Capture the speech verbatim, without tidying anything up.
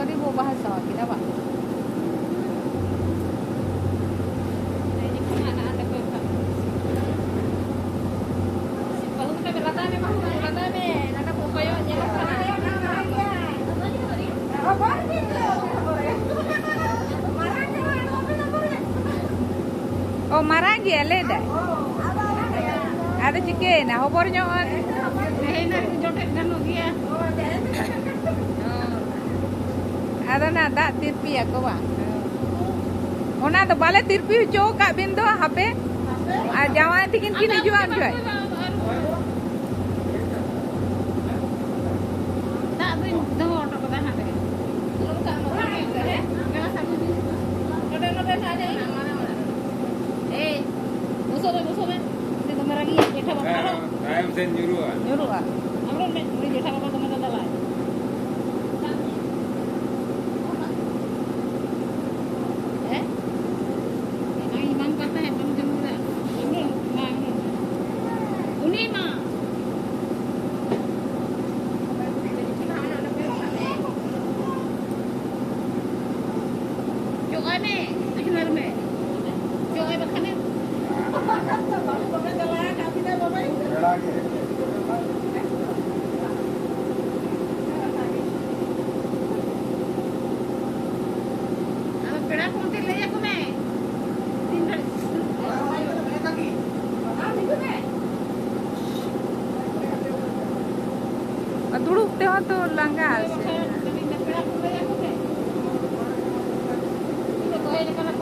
ᱟᱹᱰᱤ ᱵᱚ ᱵᱟᱦᱟ ᱥᱟᱶ ᱠᱮᱫᱟ ᱵᱟᱝ? ᱵᱟᱹᱦᱩ ᱠᱟᱛᱮ ᱞᱟᱸᱫᱟᱭ ᱢᱮ, ᱵᱟᱹᱦᱩ ᱞᱟᱸᱫᱟᱭ ᱢᱮ, ᱱᱟᱰᱮ ᱠᱚ ᱠᱚᱭᱚᱜ ᱧᱮᱞᱚᱜ ᱠᱟᱱᱟ᱾ ᱚ, ᱢᱟᱨᱟᱝ ᱜᱮᱭᱟ ᱞᱟᱹᱭ ᱫᱟᱭ᱾ ᱟᱫᱚ ᱪᱤᱠᱟᱹᱭᱮᱱᱟ? ᱦᱚᱵᱚᱨ ᱧᱚᱜ ᱮᱱ᱾ ᱛᱮᱦᱮᱧ ᱫᱚ ᱡᱚᱴᱮᱫ ᱜᱟᱱᱚᱜ ᱜᱮᱭᱟ᱾ ᱟᱫᱚ ᱱᱟ ᱫᱟᱜ ᱛᱤᱨᱯᱤᱭᱟᱠᱚ ᱵᱟᱝ? ᱚᱱᱟ ᱫᱚ ᱵᱟᱞᱮ ᱛᱤᱨᱯᱤ ᱦᱚᱪᱚ ᱟᱠᱟᱫ ᱵᱤᱱ ᱫᱚ, ᱦᱟᱯᱮ᱾ ᱟᱨ ᱡᱟᱶᱟᱭ ᱛᱤᱠᱤᱱ ᱠᱤᱱ ᱦᱤᱡᱩᱜᱼᱟ ᱩᱱ ᱡᱚᱦᱚᱜ᱾ ᱫᱟᱜ ᱫᱚᱧ ᱫᱚᱦᱚ ᱦᱚᱴᱚ ᱠᱟᱫᱟ ᱦᱟᱸᱰᱮ᱾ ᱱᱚᱰᱮ, ᱱᱚᱰᱮ ᱦᱟᱸᱰᱮ᱾ ᱮᱭ, ᱵᱚᱥᱚᱜ ᱢᱮ, ᱵᱚᱥᱚᱜ ᱢᱮ᱾ ᱩᱱᱤ ᱫᱚᱢᱮ ᱨᱟᱹᱜᱤᱭᱟ, ᱡᱮᱴᱷᱟ ᱵᱟᱵᱟ᱾ ᱟᱨᱚ ᱛᱟᱭᱚᱢ ᱥᱮᱫ ᱧᱩᱨᱩᱜᱼᱟ᱾ ᱧᱩᱨᱩᱜᱼᱟ᱾ ᱟᱨᱚ ᱢᱮ, ᱩᱱᱤ ᱡᱮᱴᱷᱟ ᱵᱟᱵᱟ ᱫᱚᱢᱮ ᱫᱟᱫᱟᱞᱟᱭ᱾ ᱦᱮᱸ? ᱮᱱᱟᱝ ᱮᱢᱟᱢ ᱠᱟᱱ ᱛᱟᱦᱮᱸᱫ, ᱵᱟᱢ ᱡᱚᱢ ᱠᱮᱫᱟ? ᱩᱱᱤ ᱢᱟ᱾ ᱪᱚᱜ ᱟᱭ ᱢᱮ, ᱥᱤᱜᱽᱱᱟᱞ ᱢᱮ᱾ ᱪᱚᱜ ᱟᱭ ᱵᱟᱠᱷᱟᱱᱮ᱾ ᱟᱫᱚ ᱯᱮᱲᱟ ᱠᱚ ᱚᱱᱛᱮ ᱞᱟᱹᱭ ᱟᱠᱚ ᱢᱮ᱾ ᱛᱤᱱ ᱜᱷᱟᱹᱲᱤᱡ? ᱟᱢ ᱦᱤᱡᱩᱜ ᱢᱮ᱾ ᱟᱨ ᱫᱩᱲᱩᱵ ᱛᱮᱦᱚᱸ ᱛᱚ ᱞᱟᱸᱜᱟ ᱟᱥᱮ᱾ ᱯᱮᱲᱟ ᱠᱚ ᱞᱟᱹᱭ ᱟᱠᱚ ᱢᱮ᱾ ᱤᱧ ᱫᱚ ᱛᱟᱦᱮᱸ ᱞᱮᱠᱟᱱᱟᱜ